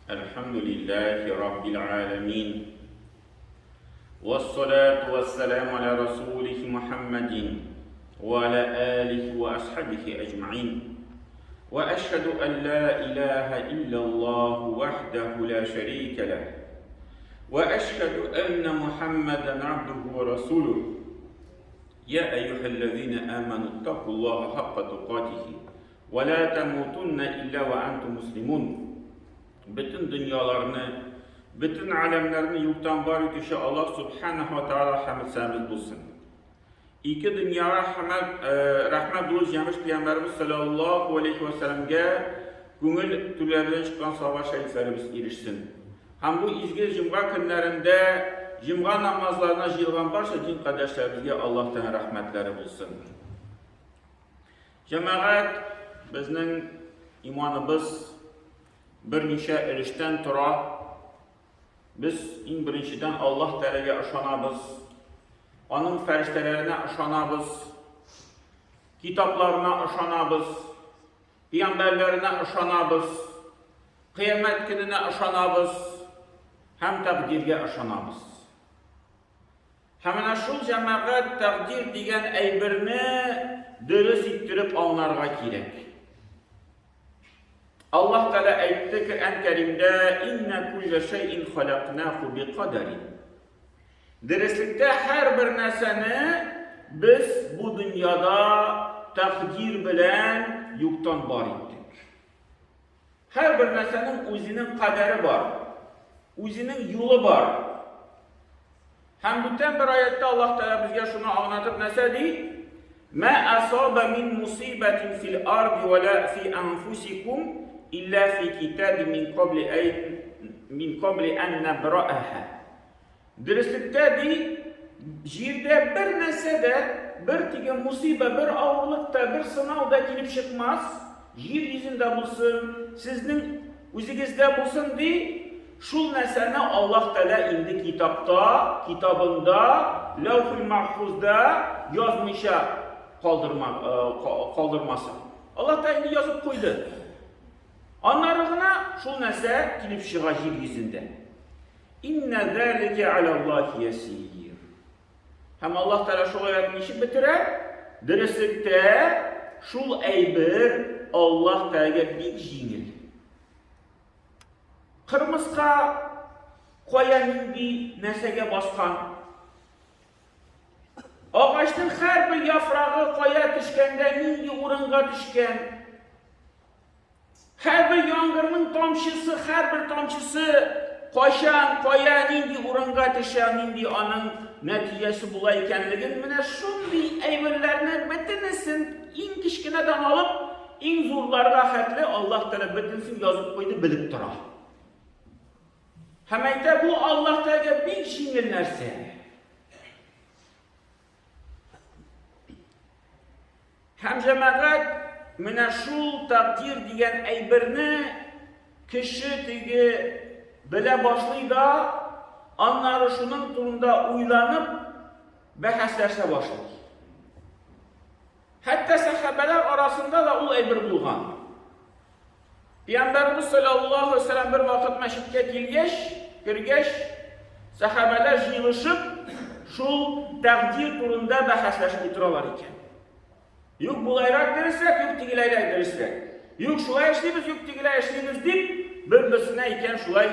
الحمد لله رب العالمين والصلاة والسلام على رسوله محمد وعلى آله وأصحابه أجمعين وأشهد أن لا إله إلا الله وحده لا شريك له وأشهد أن محمدا عبده ورسوله يا أيها الذين آمنوا اتقوا الله حق تقاته ولا تموتن إلا وأنتم مسلمون Бөтен дөньяларны, бөтен аләмнәрне юктан бар итүче Аллаһ Субханаһу ва Тааля хәмд сәнабыз булсын. Ике дөньяга хәмәт, э, рәхмәт булып җәмеш пәйгамбәребез саллаллаһу алейхи ва сәлламгә күңел түрләреннән чыккан сава шәрифләребез ирешсен. Һәм бу изге җомга көннәрендә җомга намазларына җыелган барча дин кардәшләребезгә Аллаһтан рәхмәтләре булсын. Җәмәгать, безнең иманыбыз берничә өлештән тора. Без иң беренчедән Аллаһ Тәгаләгә ышанабыз. Аның фәрештәләренә ышанабыз. Китапларына ышанабыз. Пәйгамбәрләренә ышанабыз. Кыямәт көненә ышанабыз һәм тәкъдиргә ышанабыз. Һәм менә шул җәмәгать тәкъдир дигән әйберне дөрес иттереп аңларга кирәк. Аллаһ Тәгалә әйтте Коръән Кәримдә: "Инна куллә шәйин халакнаху бикадарин." Дөреслектә һәрбер нәрсәне без бу дөньяда тәкъдир белән юктан бар иттек. Һәрбер нәрсәнең үзенең кадәре бар, үзенең юлы бар. Һәм бүтән бер аятта Аллаһ Тәгалә безгә шуны аңлатып нәрсә ди? Ма асаба мин мусибатин фил арди ва ла фи анфусикум илля фи китабин мин кабли ай мин кабли ан набрааха. Дөреслектә, ди, җирдә бер нәрсә дә, бер теге мусыйба, бер авырлык та, бер сынау да килеп чыкмас, җир йөзендә булсын, сезнең үзегездә булсын, ди, шул нәрсәне Аллаһ Тәгалә инде китапта, китабында, Ләүхул Мәхфузда язмыйча калдырма, э, калдырмасын. Аллаһ Тәгалә инде язып куйды. Аннары гына шул нәрсә килеп чыга җир йөзендә. Иннә зәликә алаллаһи ясир. Һәм Аллаһ Тәгалә шул аятны ничек бетерә? Дөреслектә шул әйбер Аллаһ Тәгаләгә бик җиңел. Кырмыска кая нинди нәрсәгә баскан? Агачның һәрбер яфрагы кая төшкәндә нинди урынга төшкән? Һәрбер яңгырның тамчысы, һәрбер тамчысы кайчан, кая, нинди урынга төшә, нинди аның нәтиҗәсе була икәнлеген менә шундый әйберләрне бөтенесен иң кечкенәдән алып, иң зурларга хәтле Аллаһ Тәгалә бөтенесен язып куйды, белеп тора. Һәм әйтә, бу Аллаһ Тәгаләгә бик җиңел нәрсә. Һәм җәмәгать менә шул тәкъдир дигән әйберне кеше теге белә башлый да, аннары шуның турында уйланып, бәхәсләшә башлый. Хәтта сәхабәләр арасында да ул әйбер булган. Пәйгамбәребез саллаллаһу алейһи вәсәлләм бер вакыт мәчеткә килгәч, кергәч, сәхабәләр җыелышып, шул тәкъдир турында бәхәсләшеп утыралар икән. Юк, болайрак дөресрәк, юк, тегеләйрәк дөресрәк. Юк, шулай эшлибез, юк, тегеләй эшлибез дип, бер-берсенә икән шулай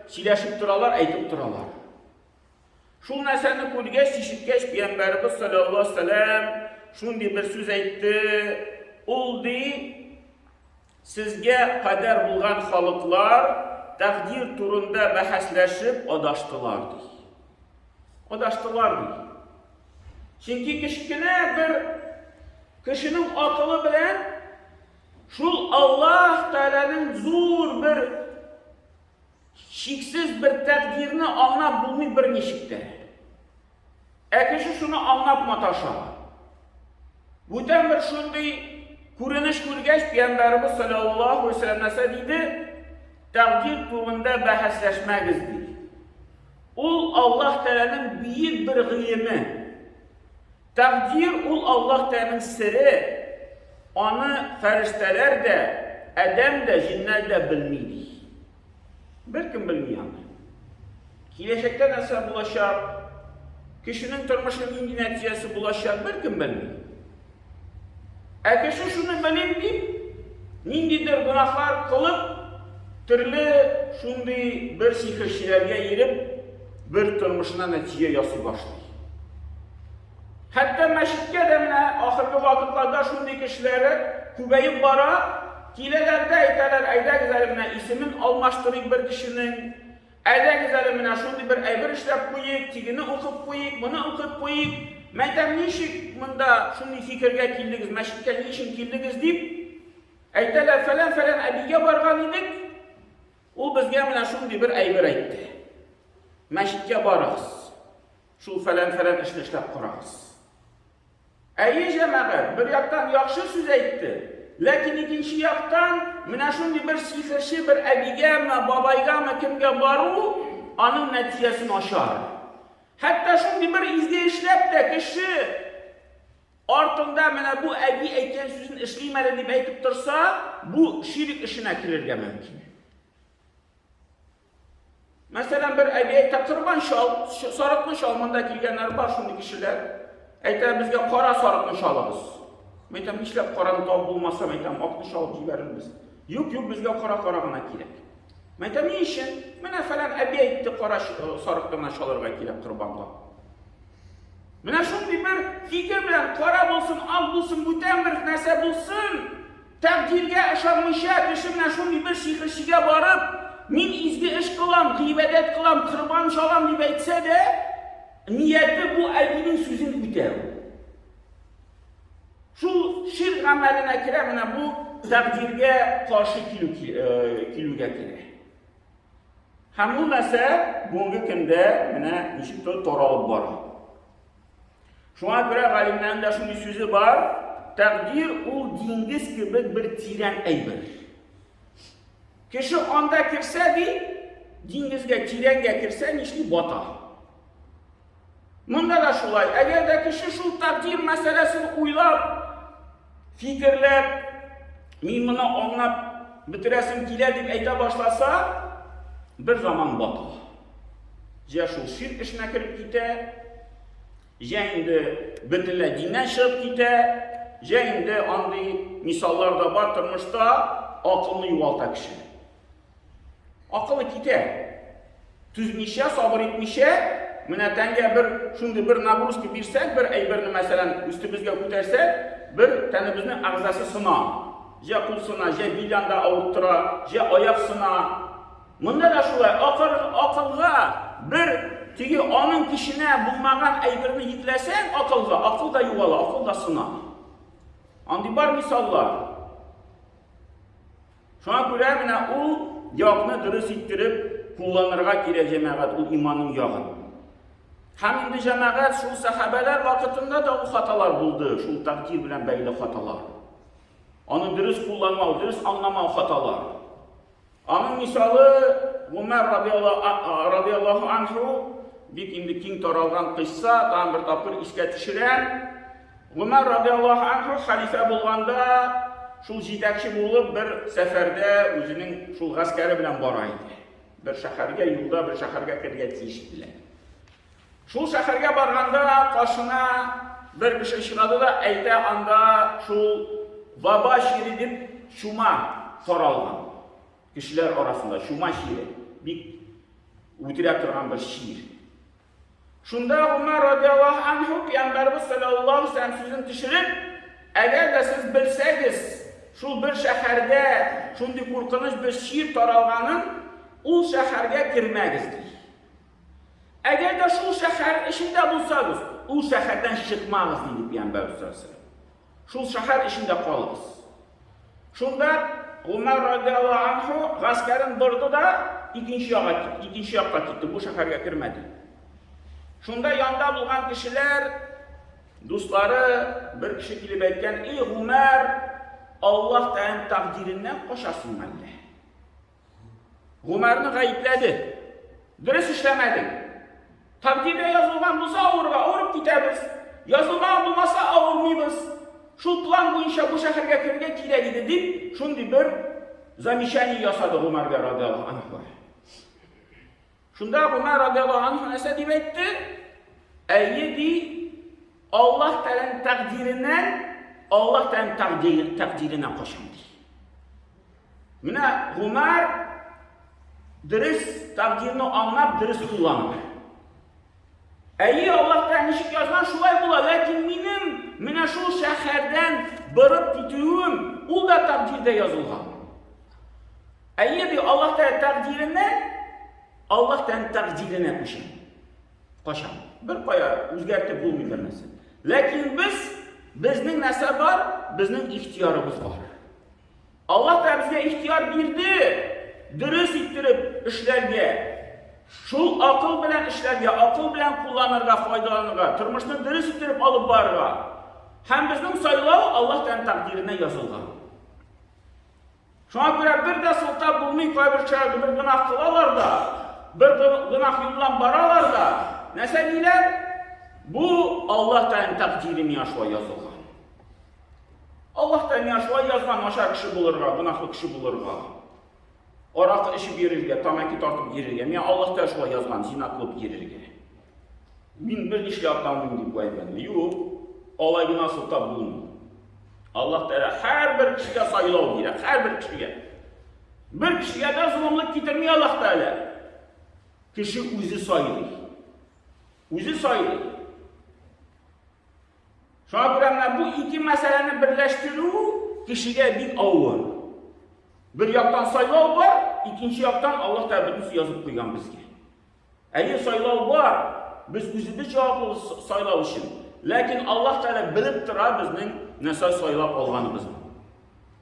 сөйләшеп торалар, әйтеп торалар. Шул нәрсәне күргәч, ишеткәч, пәйгамбәребез саллаллаһу алейһи вәсәлләм шундый бер сүз әйтте. Ул ди, Сезгә кадәр булган халыклар тәкъдир турында бәхәсләшеп адаштылар, ди. Адаштылар, ди. Чөнки кечкенә бер кешенең акылы белән шул Аллаһ Тәгаләнең зур бер чиксез бер тәкъдирне аңлап булмый берничек тә. Ә кеше шуны аңлап маташа. Бүтән бер шундый күренеш күргәч, Пәйгамбәребез саллаллаһу алейһи вәсәлләм нәрсә диде? Тәкъдир турында бәхәсләшмәгез, ди. Ул Аллаһ Тәгаләнең бөек бер гыйлеме. Тәкъдир ул Аллаһ Тәгаләнең сере. Аны фәрештәләр дә, адәм дә, җиннәр дә белми, ди. Беркем белми аны. Киләчәктә нәрсә булачак, кешенең тормышы нинди нәтиҗәсе булачак, беркем белми. Ә кеше шуны белим дип, ниндидер гөнаһлар кылып, төрле шундый бер сихерчеләргә йөреп, бер тормышына нәтиҗә ясый башлый. Хәтта мәчеткә дә менә ахыргы вакытларда шундый кешеләре күбәеп бара, киләләр дә әйтәләр, әйдәгез әле менә исемен алмаштырыйк бер кешенең, әйдәгез әле менә шундый бер әйбер эшләп куйыйк, тегене укып куйыйк, моны укып куйыйк. Мәйтәм, ничек монда шундый фикергә килдегез, мәчеткә ни өчен килдегез дип, әйтәләр, фәлән-фәлән әбигә барган идек, ул безгә менә шундый бер әйбер әйтте. Мәчеткә барыгыз. Шул фәлән-фәлән эшне эшләп карагыз. Әйе, җәмәгать, бер яктан яхшы сүз әйтте, ләкин икенче яктан менә шундый бер сихерче бер әбигәме, бабайгамы, кемгә бару, аның нәтиҗәсе начар. Хәтта шундый бер изге эшләп тә кеше артында менә бу әби әйткән сүзен эшлим әле дип әйтеп торса, бу ширк эшенә керергә мөмкин. Мәсәлән, бер әби әйтә, корбан чал, сарыкны чал, монда килгәннәр бар шундый кешеләр. Әйтә, безгә кара сарыкны чалыгыз. Мин әйтәм, нишләп караны табып булмаса, мин әйтәм, акны чалып җибәрербез. Юк, юк, безгә кара-кара гына кирәк. Мин әйтәм, ни өчен? Менә фәлән әби әйтте, кара сарыкны гына чалырга кирәк корбанга. Менә шундый бер фикер белән, кара булсын, ак булсын, бүтән бер нәрсә булсын, тәкъдиргә ышанмыйча, кеше менә шундый бер сихерчегә барып, мин изге эш кылам, гыйбадәт кылам, корбан чалам дип әйтсә дә, нияте бу әбинең сүзен үтәү. Шул ширк гамәленә керә, менә бу тәкъдиргә каршы килү килүгә керә. Һәм ул нәрсә бүгенге көндә менә ничек тә таралып бара. Шуңа күрә галимнәрнең дә шундый сүзе бар, тәкъдир ул диңгез кебек бер тирән әйбер. Кеше анда керсә ди, диңгезгә тирәнгә керсә нишли бата. Монда да шулай. Әгәр дә кеше шул тәкъдир мәсьәләсен уйлап, фикерләп, мин моны аңлап бетерәсем килә дип әйтә башласа, бер заман бата. Җә шул ширк эшенә кереп китә, җә инде бөтенләй диннән чыгып китә, җә инде андый мисаллар да бар тормышта, акылны югалта кеше. Акылы китә. Түзмичә, сабыр итмичә, менә тәнгә бер шундый бер нагрузка бирсәк, бер әйберне, мәсәлән, өстебезгә күтәрсәк, бер тәнебезнең әгъзасы сына. Җә кул сына, җә бил янда авырттыра, җә аяк сына. Монда да шулай, акыл, акылга бер теге аның көченә булмаган әйберне йөкләсәң, акылга, акыл да югала, акыл да сына. Андый бар мисаллар. Шуңа күрә менә ул якны дөрес иттереп кулланырга кирәк, җәмәгать, ул иманның ягын. Һәм инде җәмәгать шул сәхабәләр вакытында да ул хаталар булды, шул тәкъдир белән бәйле хаталар. Аны дөрес кулланмау, дөрес аңламау хаталар. Аның мисалы Гумар радиаллаһу анху бик инде киң таралган кыйсса, тагын бер тапкыр искә төшерәм. Гомәр радиаллаһу анһу хәлифә булганда, шул җитәкче булып бер сәфәрдә үзенең шул гаскәре белән бара иде. Бер шәһәргә юлда бер шәһәргә керергә тиеш иделәр. Шул шәһәргә барганда каршына бер кеше очрады да әйтә, анда шул ваба чире дип чума таралган. Кешеләр арасында чума чире бик үтерә торган бер чир. Шунда Гомәр радиаллаһу анһу пәйгамбәребез саллаллаһу алейһи вәсәлләм сүзен төшереп, әгәр дә сез белсәгез, шул бер шәһәрдә шундый куркыныч бер чир таралганын, ул шәһәргә кермәгез, ди. Әгәр дә шул шәһәр эчендә булсагыз, ул шәһәрдән чыкмагыз, диде пәйгамбәребез саллаллаһу алейһи вәсәлләм. Шул шәһәр эчендә калыгыз. Шунда Гомәр радиаллаһу анһу гаскәрен борды да икенче якка китте, икенче якка китте, бу шәһәргә кермәде. Шунда янда булган кешеләр, дуслары, бер кеше килеп әйткән: "Эй Гомәр, Аллаһ Тәгаләнең тәкъдиреннән качасыңмы әллә?" Гомәрне гаепләде. Дөрес эшләмәдең. Тәкъдирдә язылган булса авырга, авырып китәбез. Язылмаган булмаса авырмыйбыз. Шул план буенча бу шәһәргә керергә кирәк иде дип, шундый бер замечание ясады Гомәргә радиаллаһу анһу. Шунда Гомәр радиаллаһу анһу нәрсә дип әйтте? Әйе ди, Аллаһ Тәгаләнең тәкъдиреннән Аллаһ Тәгаләнең тәкъдиренә качам ди. Менә Гомәр дөрес тәкъдирне аңлап, дөрес кулланды. Әйе, Аллаһ Тәгалә ничек язган, шулай була, ләкин минем менә шул шәһәрдән барып китүем, ул да тәкъдирдә язылган. Әйе, ди, Аллаһ Тәгалә тәкъдиреннән Аллаһ Тәгаләнең тәкъдиренә күчәм. Качам. Бер кая үзгәртеп булмый бер нәрсә. Ләкин без, безнең нәрсә бар? Безнең ихтиярыбыз бар. Аллаһ Тәгалә безгә ихтияр бирде, дөрес иттереп эшләргә. Шул акыл белән эшләргә, акыл белән кулланырга, файдаланырга, тормышны дөрес иттереп алып барырга. Һәм безнең сайлау Аллаһ Тәгаләнең тәкъдиренә язылган. Шуңа күрә бер дә сылтап булмый, кайбер кешеләр бер гөнаһ кылалар да, бер гөнаһ юлдан баралар да, нәрсә диләр? Бу Аллаһ Тәгаләнең тәкъдире миңа шулай язылган. Аллаһ Тәгалә миңа шулай язган, начар кеше булырга, гөнаһлы кеше булырга. Аракы эчеп йөрергә, тәмәке тартып йөрергә. Миңа Аллаһ Тәгалә шулай язган, зина кылып йөрергә. Мин бер нишли алмыйм дип әйткән. Юк, алай гына сылтап булмый. Аллаһ Тәгалә һәрбер кешегә сайлау бирә, һәрбер кешегә. Бер кешегә дә золымлык китерми Аллаһ Тәгалә. Кеше үзе сайлый. Үзе сайлый. Шуңа күрә менә бу ике мәсьәләне берләштерү кешегә бик авыр. Бер яктан сайлау бар, икенче яктан Аллаһ Тәгалә бөтенесе язып куйган безгә. Әйе, сайлау бар. Без үзебез җаваплы сайлау өчен. Ләкин Аллаһ Тәгалә белеп тора безнең нәрсә сайлап алганыбызны.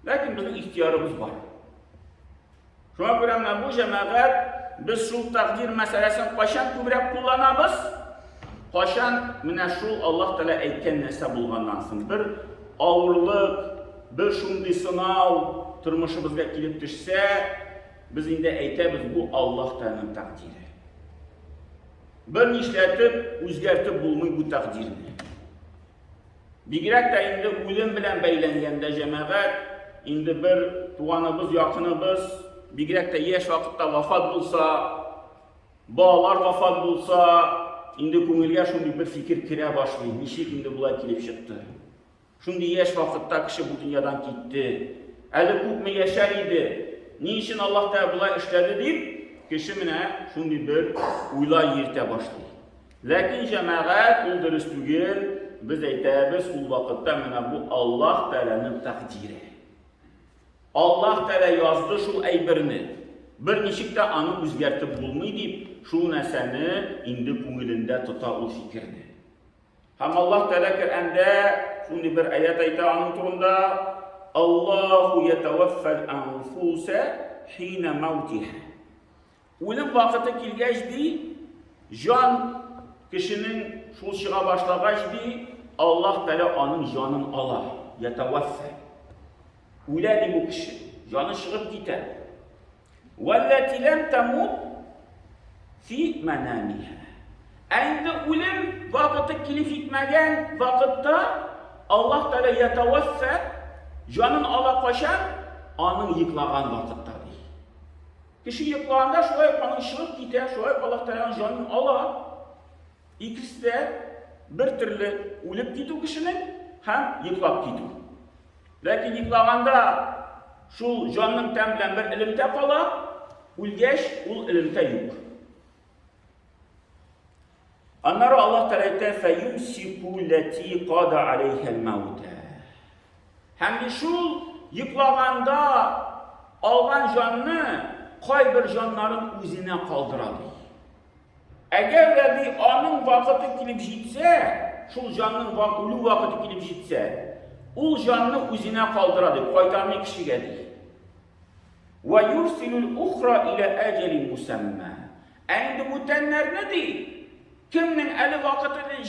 Ләкин безнең ихтиярыбыз бар. Шуңа күрә менә бу җәмәгать без шул тәкъдир мәсьәләсен кайчан күбрәк кулланабыз? Кайчан менә шул Аллаһ Тәгалә әйткән нәрсә булганнан соң бер авырлык, бер шундый сынау тормышыбызга килеп төшсә, без инде әйтәбез, бу Аллаһ Тәгаләнең тәкъдире. Бер нишләтеп, үзгәртеп булмый бу тәкъдирне. Бигрәк тә инде үлем белән бәйләнгәндә җәмәгать, инде бер туганыбыз, якыныбыз, бигрәк тә яшь вакытта вафат булса, балалар вафат булса, инде күңелгә шундый бер фикер керә башлый, ничек инде болай килеп чыкты? Шундый яшь вакытта кеше бу дөньядан китте. Әле күпме яшәр иде? Ни өчен Аллаһ Тәгалә болай эшләде дип, кеше менә шундый бер уйлар йөртә башлый. Ләкин җәмәгать ул дөрес түгел, без әйтәбез, ул вакытта менә бу Аллаһ Тәгаләнең тәкъдире. Аллаһ Тәгалә язды шул әйберне. Бер ничек тә аны үзгәртеп булмый дип, шул нәрсәне инде күңелендә тота ул фикерне. Һәм Аллаһ Тәгалә Коръәндә шундый бер аят әйтә аның турында: Аллаһу ятаваффал анфуса хина маутиха. Үлем вакыты килгәч ди, җан кешенең шул чыга башлагач ди, Аллаһ Тәгалә аның җанын ала. Ятаваффа. Үлә ди бу кеше. Җаны чыгып китә. Вәлләти ләм тәмут фи мәнамиһа. Ә инде үлем вакыты килеп җитмәгән вакытта Аллаһ Тәгалә ятаваффа, җанын ала кайчан? Аның йоклаган вакытта ди. Кеше йоклаганда шулай ук аның чыгып китә, шулай ук Аллаһ Тәгалә аның җанын ала. Икесе дә бер төрле үлеп китү кешенең һәм йоклап китү. Ләкин йоклаганда шул җанның тән белән бер элемтә кала, үлгәч ул элемтә юк. Аннары Аллаһ Тәгалә әйтә, "Фәюмсику ләти када алейхәл мәүтә". Һәм шул йоклаганда алган җанны кайбер җаннарын үзенә калдыра ди. Әгәр дә ди аның вакыты килеп җитсә, шул җанның үлү вакыты килеп җитсә, ул җанны үзенә калдыра ди, кайтармый кешегә ди. Ва юрсилул ухра иля әҗәли мусамма. Ә инде бүтәннәрне ди, кемнең әле вакыты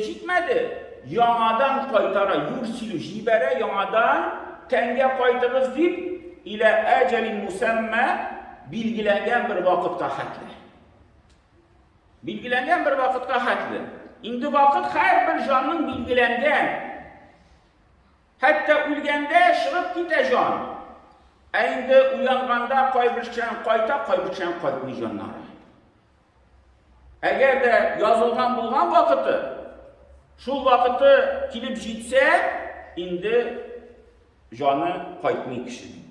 җитмәде, яңадан кайтара, юрсилу җибәрә яңадан тәнгә кайтыгыз дип, иля әҗәли мусамма билгеләнгән бер вакытка хәтле. Билгеләнгән бер вакытка хәтле. Инде вакыт һәрбер җанның билгеләнгән. Хәтта үлгәндә чыгып китә җан. Ә инде уянганда кайбер кешенең кайта, кайбер кешенең кайтмый җаннары. Әгәр дә язылган булган вакыты, шул вакыты килеп җитсә, инде җаны кайтмый кешенең.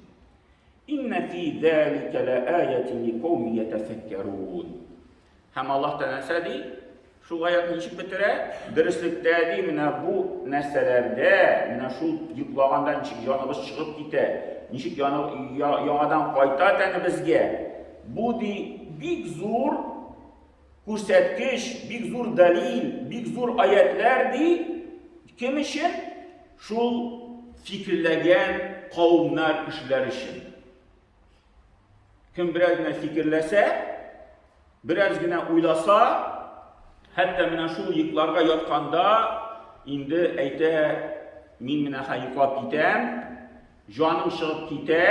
Инна фи залика лааятин ликауми ятафаккарун. Һәм Аллаһ та нәрсә ди? Шул аятны ничек бетерә? Дөреслектә ди, менә бу нәрсәләрдә, менә шул йоклаганда ничек җаныбыз чыгып китә, ничек яңадан кайта тәнебезгә. Бу ди бик зур күрсәткеч, бик зур дәлил, бик зур аятлар ди. Кем өчен? Шул фикерләгән кавымнар, кешеләр өчен. Кем бераз генә фикерләсә, бераз генә уйласа, хәтта менә шул йокларга ятканда инде әйтә, мин менә хәзер йоклап китәм, җаным чыгып китә,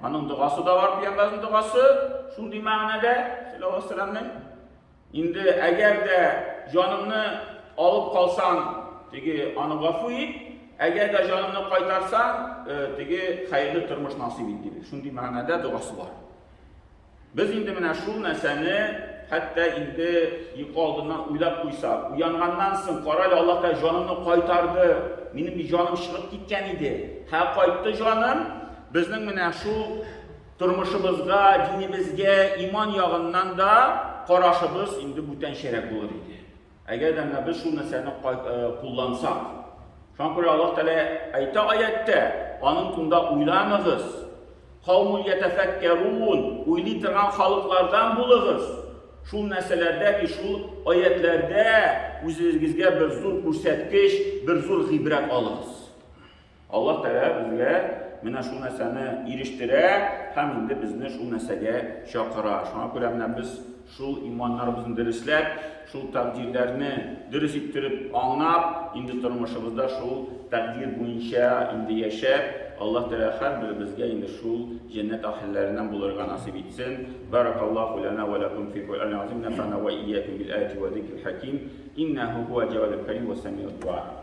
аның догасы да бар, пәйгамбәрнең догасы, шундый мәгънәдә, саллаллаһу алейһи вәсәлләмнең. Инде әгәр дә җанымны алып калсаң, теге аны гафу ит, әгәр дә җанымны кайтарсаң, э, теге хәерле тормыш насыйп ит дип. Шундый мәгънәдә догасы бар. Без инде менә шул нәрсәне хәтта инде йокы алдыннан уйлап куйсак, уянганнан соң, карале, Аллаһ Тәгалә җанымны кайтарды, минем бит җаным чыгып киткән иде. Һә кайтты җаным, безнең менә шул Тормышыбызга, динебезгә, иман ягыннан да карашыбыз инде бүтәнчәрәк булыр иде. Әгәр дә менә без шул нәрсәне э, куллансак. Шуңа күрә Аллаһ Тәгалә әйтә аятьтә, аның турында уйланыгыз. Каумун ятәфәккәрун, уйлый торган халыклардан булыгыз. Шул нәрсәләрдә ки, шул аятләрдә үзегезгә бер зур күрсәткеч, бер зур гыйбрәт алыгыз. Аллаһ Тәгалә безгә менә шул нәрсәне ирештерә һәм инде безне шул нәрсәгә чакыра. Шуңа күрә менә без шул иманнарыбызны дөресләп, шул тәкъдирләрне дөрес иттереп аңлап, инде тормышыбызда шул тәкъдир буенча инде яшәп, Аллаһ Тәгалә һәрберебезгә инде шул җәннәт әһелләреннән булырга насыйп итсен. Баракаллаһу лана ва лакум фи Куръанил азим, нафана ва ийякум бил аяти ва зикрил хаким. Иннаху хуа җавадул карим ва самиуд дуа.